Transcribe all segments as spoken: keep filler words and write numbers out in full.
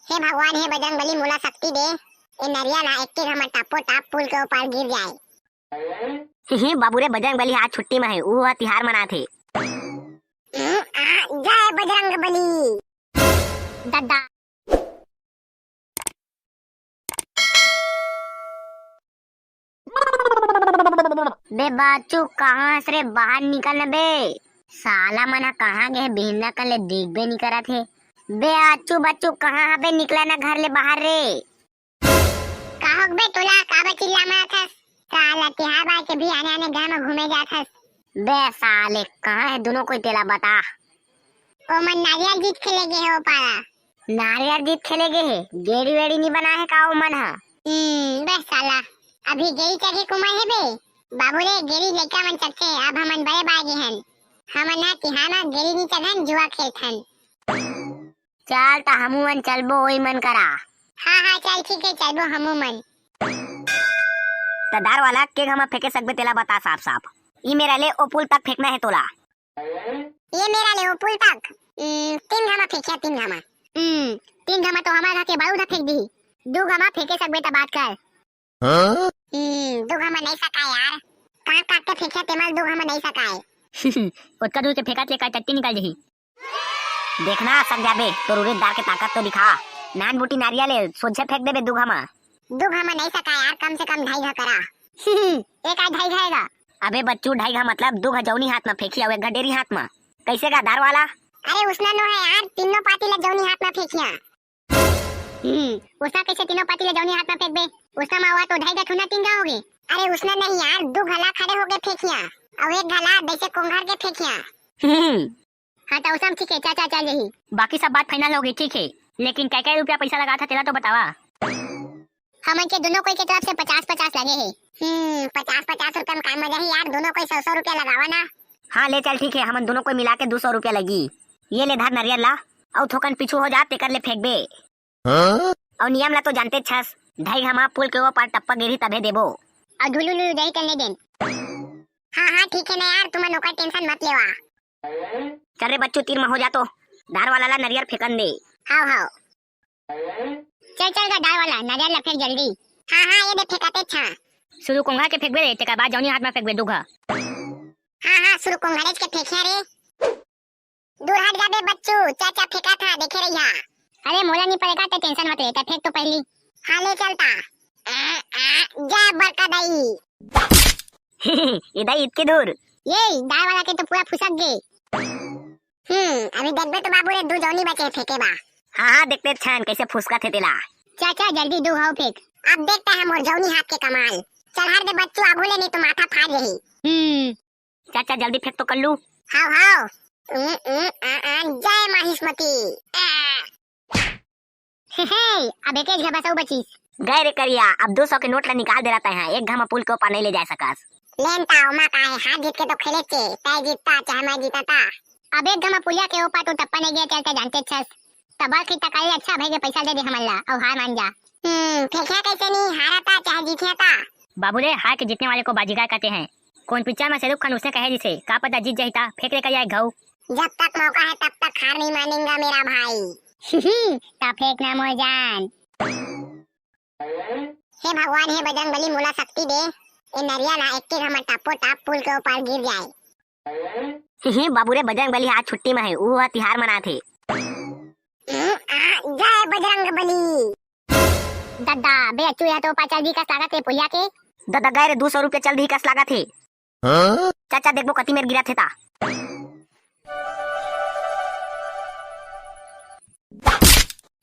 हे भगवान, हे बजरंग बली, मोला शक्ति दे, ए नरिया ला एक्के घमा टापो टाप पुल के ओ पार गिर जाए। ही, ही, बाबू रे, बजरंग बली आज छुट्टी में हे, उहो तिहार मनाथे। हम्म, आ, जय बजरंग बली। ददा। बे बाचू, कहाँ हस रे? बाहर निकल न बे। साला मन ह कहाँ गे हे? बिहन्ना कन ले दिखबे नी करत हे। बे आचू बाचू, कहाँ हबे? निकला ना घर ले बाहर रे। का होगे बे तोला? काबर चिल्ला मारत हस? साला तिहार बार के भी आने आने घर में घूमे जात हस। बे साले, कहाँ हे दुनों कोई, तेला बता। ओमन नारियल जीत खेले गे हे ओ पारा। नारियल जीत खेले गे हे? गेड़ी वेड़ी नी बनाए हे का ओमन ह? हम्म, बे साला, अभी गेड़ी चढ़े के उमर हे बे। बाबू रे, गेड़ी लइका मन चढ़थे, अब हमन बड़े बाय गे हन। हमन ह तिहार म गेड़ी नी चढ़न, जुआ खेलथन। चल त हमू मन चलबो ओई मन करा। हाँ, हाँ, चल ठीक हे, चलबो हमू मन। त दार वाला, के घमा फेंके सकबे तेला बता साफ साफ। ई मेरा ले ओ पुल तक फेंकना हे तोला। ये मेरा ले ओ पुल तक। हम्म, तीन घमा फेंकिया, तीन घमा। हम्म, तीन घमा तो हमार घर के बारूद ह फेंक दिही। दू घमा फेंके सकबे त बात कर। हाँ? हम्म, दू घमा नहीं सकाय यार। काट काट के फेंकिया तेमल दू घमा नहीं सकाय। ओतका दूर के फेंकत ले का टट्टी निकल जही। देखना सक जाबे, तोर उड़ीद दार के ताकत तो दिखा। नान बूटी नारियल ले सोझे फेंक देबे दू घमा। दू घमा नहीं सकाय यार, कम से कम ढाई घा करा। एक आय ढाई घा हे गा। अबे बच्चू, ढाई घा मतलब दू घा जौनी हाथ में फेंकी अउ एक घा डेरी हाथ में। कैसे गा दार वाला? अरे उसना नो हे यार, तीनों पाती ला जौनी हाथ में फेंकिया। हम्म, उसना कैसे तीनों पाती ला जौनी हाथ में फेंकबे? उसना मा हुआ तो ढाई घा थोड़ी ना, तीन घा होगे। अरे उसना नहीं यार, दू घा ला खड़े होके फेंकिया, अउ एक घा ला जैसे कोंघर के फेंकिया। हम्म। हाँ, त उसना ठीक हे, चाचा चल जही। बाकी सब बात final होगे, ठीक हे, लेकिन कै कै रुपया पैसा लगाथा तेला तो बतावा। हमन के दुनों कोई के तरफ से पचास पचास लगे हे। हम्म, पचास पचास रुपया में काम हो जाही यार, दुनों कोई सौ सौ रुपया लगावा ना। हाँ, ले चल, ठीक हे, हमन दुनों कोई मिला के दू सौ रुपया लगी। ये ले धर नरियर ला, अउ थोकन पीछू हो जा, तेकर ले फेंकबे। हाँ? अउ नियम ला तो जानते छस, ढाई घमा पुल के ओ पार टप्पा गिरही तभे देबो। अउ धुलू लुलू जाही तेन ले देन। हाँ, हाँ, ठीक हे ना यार, तुमन ओकर tension मत लेवा। चल रे बच्चू, तीर में हो जा तो, दार वाला ला नरियर फेंकन दे। हाव, हाव। चल, चल गा दार वाला, नरियर ला फेंक जल्दी। हाँ, हाँ, ये दे फेंकाते छा। सुरू कोंघा के फेंकबे रे, तेकर बाद जौनी हाथ में फेंकबे दू घा। हाँ, हाँ, सुरू कोंघरेच के फेंकिया रे। दूर हट जाबे बच्चू, चाचा फेंकाथा, देखे रहिहा। अरे मोला नी परेगा, ते tension मत ले, ते फेंक तो पहली। हाँ, ले चलता। आ, आ, जा बड़का दाई। ए दाई, इतके दूर? ये दार वाला के तो पूरा फुसक गे। हम्म, अभी देखबे तो बाबू रे, दू जौनी बचे फेंके बा। हाँ, हाँ, देखते छन कैसे फुसकथे तेला। चाचा, जल्दी दू घाव फेंक। अब देखता है मोर जौनी हाथ के कमाल। चल हट दे बच्चू, आगू ले, नहीं तो माथा फाड़ जही। हम्म। चाचा, जल्दी फेंक तो कल्लू। हाव, हाव। उम, उम, आ, आ, जय माहिष्मती। आ। हे, हे, अब एकेच घा बस अउ बचिस। गए रे करिया, अब दू सौ के नोट ला निकाल दे रहता है, एक घा म पुल के ओ पार नहीं ले जा सकस। लेन ता, ओमा का हे, हार जीत के तो खेले चे, तय जीतता चाहे मैं जीतता। अब एक घा म पुलिया के ओ पार तो टप्पा नहीं गिरा, चलते जानते छस। तबाल खींच तकाई अच्छा भाई के पैसा दे दे हमन ला, अउ हार मान जा। हम्म, फेंकिया कैसे नहीं, हारा ता चाहे जीतिया ता। बाबू रे, हार के जीतने वाले को बाजीगर कहते हैं। कौन पिक्चर में शाहरुख खान उसने कहे जिसे, का पता जीत जाही ता, फेंक रे करिया एक घाव। जब तक मौका है तब तक हार नहीं मानेगा मेरा भाई। ता फेंक ना मोर जान। हे भगवान, हे बजरंग बली, मोला शक्ति दे, ए नरिया ला एक्के घा म टापो टाप पुल के ओ पार गिर जाए। हे, हे, बाबू रे, बजरंग बली आज छुट्टी में है, उहो ह तिहार मनाथे। हम्म, आ, जय बजरंग बली। ददा, बे अच्चू, यह तो ओ पार चल दी कस लागत हे पुलिया के। ददा, गए रे, दू सौ रुपया चल दी कस लागत हे। हाँ? चाचा, देखबो कति मेर गिरत हे ता।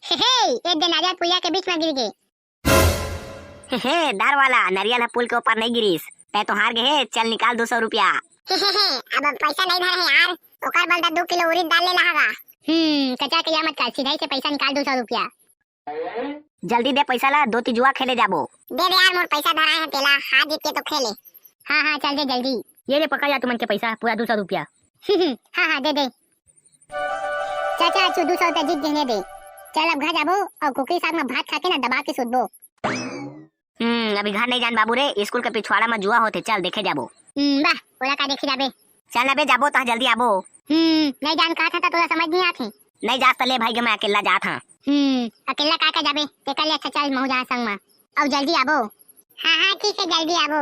हे, हे, एक दिन आ जाए पुलिया के बीच में गिर गए। हे, हे, दार वाला, नरियल ह पुल के ऊपर नहीं गिरिस। तै तो हार गे हे, चल निकाल दू सौ रुपया। हे, हे, हे, अब पैसा नहीं धरे हे यार, ओकर बदला दू किलो उड़ीद दाल ले लहागा। हम्म, कचा के या मत कर, सीधा ही से पैसा निकाल दू सौ रुपया। जल्दी दे पैसा ला, दो ती जुआ खेले जाबो। दे दे यार, मोर पैसा धराए हे तेला, हार जीत के तो खेले। हाँ, हाँ, चल दे जल्दी। ये ले पकड़ जा तुमन के पैसा, पूरा दू सौ रुपया। हाँ, हाँ, दे दे। चाचा, अच्चू दू सौ रुपया जीत गेने दे। चल अब घर जाबो अउ कुकरी साग में भात खा के ना दबा के सुतबो। हम्म, अभी घर नहीं जान बाबू रे, स्कूल के पिछवाड़ा में जुआ होथे, चल देखे जाबो। हम्म, वाह, ओला का देखे जाबे? चल ना बे, जाबो त जल्दी आबो। हम्म, नहीं जान कहा था, तोला समझ नहीं आथे। नहीं जास त ले भाई, मैं अकेला जात हाँ। हम्म, अकेला का का जाबे, तेकर ले अच्छा चल महू जाहा संग मा। अउ जल्दी आबो। हाँ, हाँ, ठीक है, जल्दी आबो।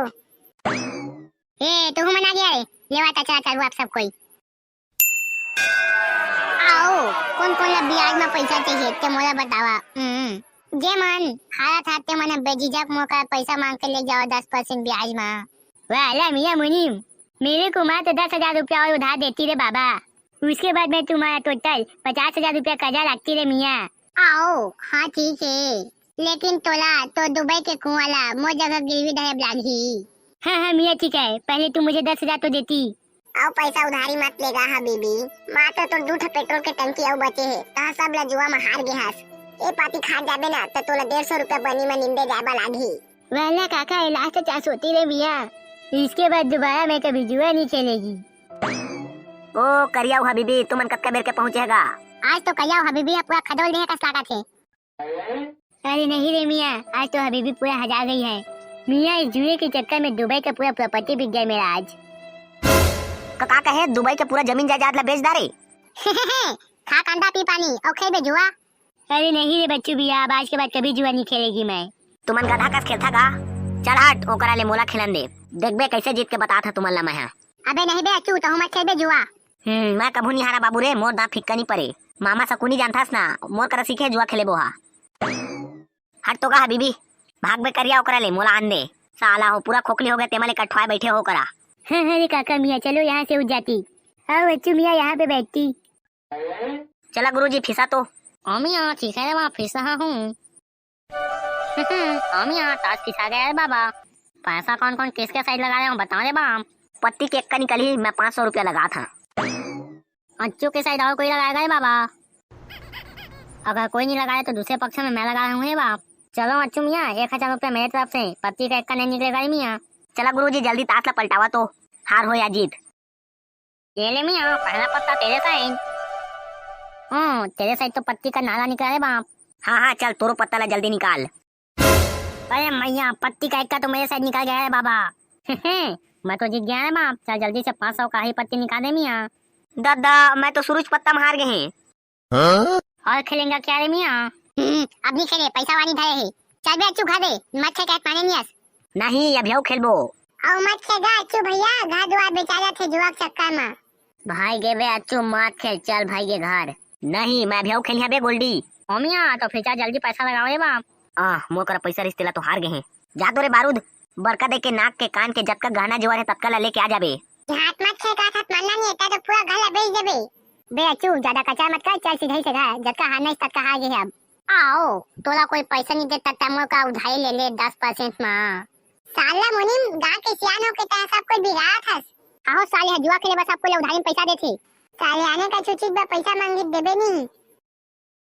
ए, तुहू मन आ गया रे, लेवा त चला चलबो आप सब कोई। आओ, कोन कोन ला ब्याज मा पैसा चाहिए ते मोला बतावा। हम्म, जे मन हालत हा ते मन बेझिझक मोर करा पैसा मांग के ले जाओ दस परसेंट ब्याज मा। वाला मियाँ मुनीम, मेरे को मात्र दस हजार रुपया और उधार देती रे बाबा, उसके बाद मैं तुम्हारा टोटल पचास हजार रुपया कर्जा लागती रे मियाँ। आओ, हाँ ठीक है, लेकिन तोला तो दुबई के कुआं ला मोर जगह गिरवी धरे लागही। हाँ, हाँ मियाँ ठीक है, पहले तुम मुझे दस हजार तो देती। अउ पैसा उधारी मत लेगा हबीबी, मात्र तो दू ठो पेट्रोल के टंकी अउ बचे हे, तह सब ला जुआ मा हार गे हस। ए पाती खा जाबे ना, त तोला डेढ़ सौ रुपया बनी मा निंदे जाए बर लागही। वाला काका, ये लास्ट चांस होती रे मियाँ, इसके बाद दोबारा मैं कभी जुआ नहीं खेलेगी। ओ करियाऊ हबीबी, तुमन कतका बेर के पहुंचे हगा? आज तो करियाऊ हबीबी ह पूरा खदोल दे हे कस लागत हे। अरे नहीं रे मियाँ, आज तो हबीबी पूरा हजार गई है। मियाँ, इस जुए के चक्कर में दुबई का पूरा प्रॉपर्टी बिक गया मेरा आज। का, का कहे, दुबई के पूरा जमीन जायदाद ला बेच डारे? खा कांदा पी पानी अउ खेलबे जुआ। अरे नहीं रे बच्चू भैया, अब आज के बाद कभी जुआ नहीं खेलेगी मैं। तुमन गधा कस खेलथा का? चल हट, ओकरा ले मोला खेलन दे, देखबे कैसे जीत के बतात ह तुमन ला मैं ह। अबे नहीं बे अच्छू, तहू मत खेलबे जुआ। हम्म, मैं कभू नहीं हारा बाबू रे, मोर दांत फिक्का नहीं परे। मामा सकुनी जानथस ना, मोर करा सीखे जुआ खेले बोहा। हट तो का हबीबी, भाग बे करिया ओकरा ले, मोला आन दे। साला हो पूरा खोखली हो गया, तेमा ले कठवाए बैठे हो करा। हाँ, हाँ रे काका मियाँ, चलो यहाँ से उठ जाती। आओ बच्चू मियाँ, यहाँ पे बैठती। चला गुरुजी, फिसा तो। ओ मियाँ, ठीक है रे, वहाँ फिस रहा हूँ। ओ मियाँ, ताश फिसा गया है बाबा। पैसा कौन कौन किसके साइड लगा रहे हो, बताओ रे बाप। पत्ती के एक्का निकली, मैं पाँच सौ रुपया लगा था। अच्छू के साइड और कोई लगाएगा रे बाबा? अगर कोई नहीं लगा रहे तो दूसरे पक्ष में मैं लगा रहा हूँ रे बाप। चलो अच्छू मियाँ, एक हजार रुपया मेरे तरफ से, पत्ती का एक्का नहीं निकलेगा रे मियाँ। चला गुरुजी, जल्दी ताश ला पलटावा तो, हार हो या जीत। ये ले मियाँ, पहला पत्ता तेरे साइड। हम्म, तेरे साइड तो पत्ती का नाला निकला है बाप। हाँ, हाँ, चल, तोरो पत्ता ला जल्दी निकाल। अरे मैया, पत्ती का एक्का तो मेरे साइड निकल गया है बाबा। मैं तो जीत गया है बाप। चल जल्दी से पाँच सौ का ही पत्ती निकाल दे मियाँ। दादा, मैं तो सुरुज पत्ता में हार गए हैं। हाँ? और खेलेंगा क्या रे मियाँ? हम्म, अब नहीं खेले, पैसा वानी धरे है। चल बे अच्छू घर दे, मत खेल के माने नियस। नहीं, अभी खेलबो। अउ मत खेगा अच्छू भैया, घर दुआर बेचा जाथे जुआ के चक्कर में। भाई गे बे अच्छू, मत खेल, चल भाई के घर। नहीं, मैं अभी खेलिया बे गोल्डी। ओ मियाँ, तो फिर जा जल्दी पैसा लगाओ रे बाप। आह, मोर करा पैसा रिस तेला तो हार गए हैं। जा तो रे बारूद, बड़का दे के नाक के कान के जतका गहना जेवर है ततका ला लेके आ जाबे। हाथ मत छेका, हाथ मानना नहीं है, तो पूरा घर ला बेच देबे। बे अच्छू, ज्यादा कचर मत कर, चल सीधे से घर, जतका हारना है ततका हार गए हैं अब। आओ, तोला कोई पैसा नहीं देता, तमो का उधारी ले ले दस परसेंट मा। साला मुनीम, गांव के सियान होके तैं सब कोई बिगाड़त हस। आहो साले, ह जुआ खेले बस सबको ले उधारी में पैसा देथे। साले आने का छुचिक बा पैसा मांगी देबे नहीं।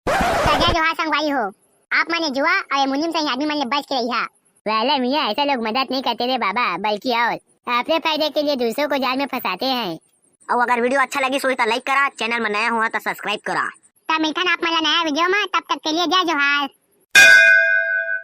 सजा जोहार संगवारी हो, आप मने जुआ और ये मुनीम सही आदमी मन ले बच के रहिहा। वाला मियाँ, ऐसा लोग मदद नहीं करते रे बाबा, बल्कि और अपने फायदे के लिए दूसरों को जाल में फंसाते हैं। और अगर वीडियो अच्छा लगी सोई तो लाइक करा, चैनल में नया हुआ तो सब्सक्राइब करा। तब मिलथन आप मन ला नया वीडियो में, तब तक के लिए जय जोहार।